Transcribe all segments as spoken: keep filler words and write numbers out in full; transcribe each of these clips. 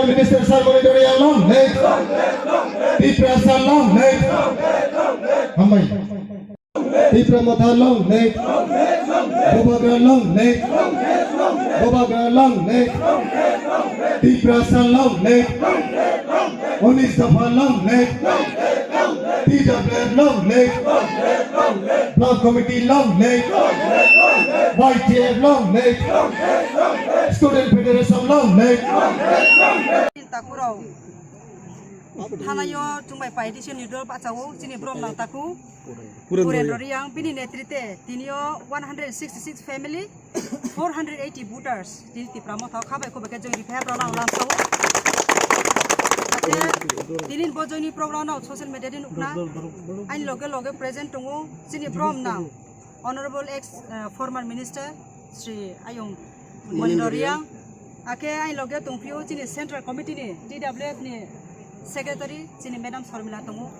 Minister Sir Monitor Riyang long live. Tiprasa long live. Hambai. Tipra Motha long live. Bubagra long live. Bubagra long live. Tiprasa long live. Unis Dopha long live. T W F long live. Block Committee long live. Y T F long live. Student Federation long live. Takurok thanaio chwngbai pai di se nidol bachao chini brom nang taku. Purendra Riyang bini netrite tinio one hundred sixty-six family, four hundred eighty voters tini Tipra Motha khabai khubai khe join riphaia borok rang lamsao. Ate tini bo joining program no social media di nukna. Aini loge loge present tongo chini brom nang Honorable ex, eh, former minister Sri Ayung Monindo Riyang. Akhe aini loge tongphio chini Central Committee ni T W F ni Secretary chini Madam Sormila tongo.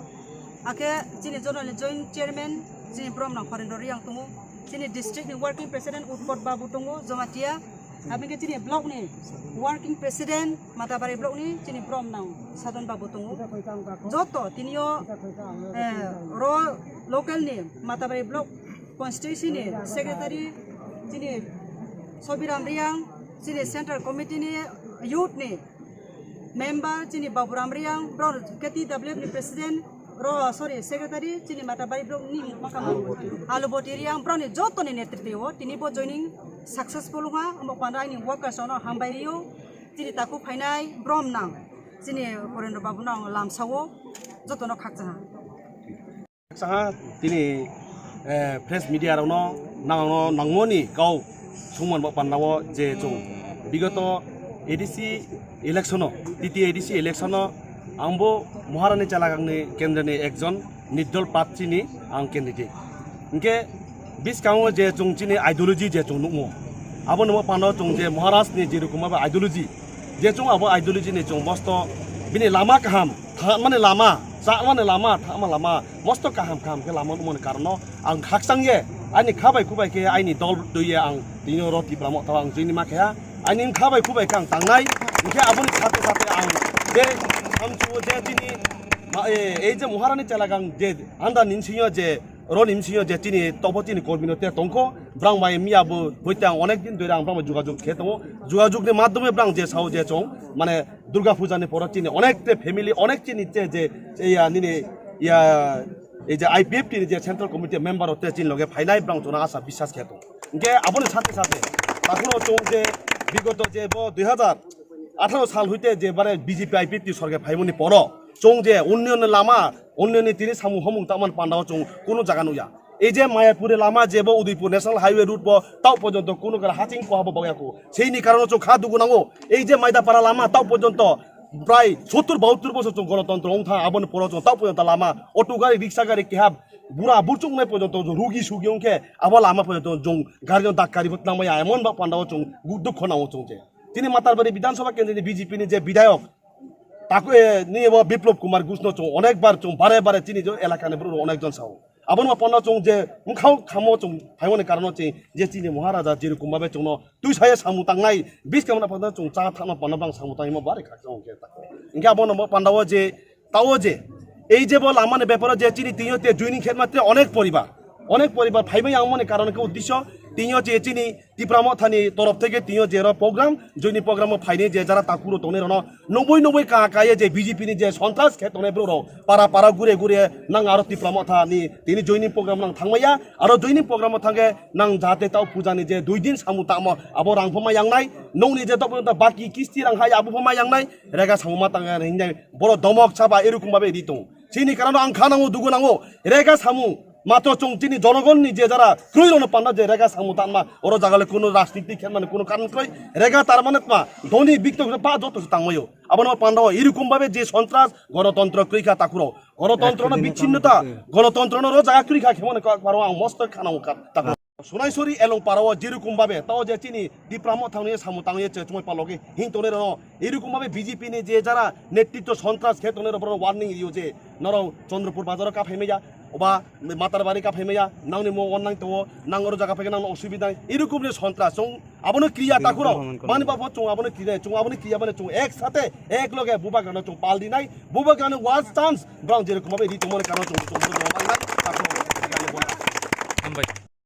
Akhe chini Zonal ni Joint Chairman chini brom nang Horendra Riyang tongo. Chini district ni Working President Utpot Babu tongo, Jamatia. Aboni khe chini block ni Working President Matabari block ni chini brom nang Sadon Babu tongo. Joto tinio, eh, ro local ni Matabari block constituency ni secretary chini Sobiram Riyang, chini Central Committee ni youth ni member chini Baburam Riyang, bro K T W F ni president, ro, sorry, secretary chini Matabari block ni makamo Aluboti Riyang, bro ni joto ni netrite o tini bo joining successful wngkha, omo panda aini workers no hambai rio, chini taku phainai brom nang, chini Horendra Babu nang lamsao joto no khakchangha. Saha tini, eh, press media rokno nangno nangmoni kau sungman bo pandao je chwng bigoto A D C election o, T T A D C election o ang bo Maharani chalagangni kendra ni ekjon nirdol prarthi ni ang candidate. Hinkhe biskango je chwng chini ideology je chwng nukmo, abo nungmo pano chwng je Maharaj ni je rokom abo ideology, je chwng abo ideology ni chwng mosto bini lama kaham, thangmani lama, chakmani lama, thangma lama, mosto kaham kaham khe lama nukmani karon no ang khakchang ye, ani kha bai khu bai khe aini dol twi ye ang tini oro Tipra Motha ang join ma khe ha, ani kha bai khu bai khe ang tangnai, hinkhe aboni sathe sathe ang je samchu je chini ma, e, ei je Maharani chalagangni je anda ni bisingo je oro ni bisingo je chini tobo chini kormi no te tongkho, brang bai miya bo boitang onek din doi ang brang bai jogajog khe tongo, jogajog ni madhyome brang je sao je chwng mane Durga Puja ni poro chini onek te family, onek chini che je, che ya nini ya, ei je I P F T ni je Central Committee member o te chini loge phainai brang chwng asa biswas khe tongo. Hinkhe aboni sathe sathe takhuro chwng je bigoto je bo dui hazar atharo sal hoite je bare B J P I P F T sorkar phaimani poro chwng je unnoyon ni lama, unnoyon ni tini samung homung tangmani pandao chwng kunu jaga nukya. Ei je Mayapur ni lama je bo Udaipur National Highway route bo tao porjonto kunu gara haching koha bo bagya kho. Seini karono chwng kha dugu nango. Ei je Maidapara lama tao porjonto prai sottur bahattur bosor chwng gonotontro wngtha, aboni poro chwng tao porjonto lama auto gari, riksha gari keha bura burchuk nai porjonto rugi sugi wngkhe abo lama porjonto chwng gari no dakkari bo tangmaya, emon ba pandao chwng dukho nango chwng je. Tini Matarbari Bidhan Sabha kendri ni B J P ni je bidhayok, taku, e, ni bo Biplop Kumar Ghosh no chwng onek bar chwng bare bare chini je elaka ni borok rok onek jon sao. Aboni ma panda chwng je wngkhao khamo chwng phaimani karon no chwng je chini Maharaja je rokom babe chwng no twi saya samung tangnai, biskang na panda chwng cha thangma panda bang samung tangma bare khakchang khe ta. Hinkhe abono ma panda o je tao je ei je bo lama ni beparo je chini tini o te joining khe ma te onek poribar, onek poribar phaimai yang mani karon khe uddesho tini o je chini Tipra Mothani torof theke tini o je ro program, joining program o phainai je jara takuro tongnai rokno nungwi nungwi ka ka ye je B J P ni je sontras khe tongnai borok rok para para gure gure nang aro Tipra Mothani tini joining program nang thangmaya, aro joining program o thangkhe nang jahate tao puja ni je dui din samung tangmo abo rang pho ma yangnai, nokni je tok baki kisti rang hai abo pho ma yangnai, rega samung ma tang hingnai borok domok saba erokom babe ri tongo. Chini karon ang kha nango dugu nango rega samung. Matro chwng chini jonogonni je jara kwrwi rokno panda je rega samung tangma, oro jaga le kuno rajniti khe mani kuno karon kwrwi, rega tar mane tma dhoni bikto ba joto se tangmayo. Abono panda o irokom babe je sontras gonotontro kwrwi kha takuro. Gonotontro no bichinno ta, gonotontro no ro jaga kwrwi kha khe mani kok paro ang mosto khana ungkha takuro. Sunaisori elong para o jerokom babe tao je chini Tipra Mothani samung tangye che chumai palogi hing tongnai rokno irokom babe B J P ni je jara netritwo sontras khe tongnai rok borok warning rio je norok Chandrapur bazar o kaphai maya. Oba matar bari ka phaimaya, nangni mo on nang tongo, nang oro jaga phaikhe nangno osubida nai. Irukum ni sontras, chung abono kriya takhuro. Mani bapho chung abono kriya, chung abono kriya mane chung ek sate, ek loge bubagrano chung pal di nai. Bubagrano one chance, brang jerokom babe ri tongmani karon chung, chung, chung, chung, nai, takhuro. Hambai.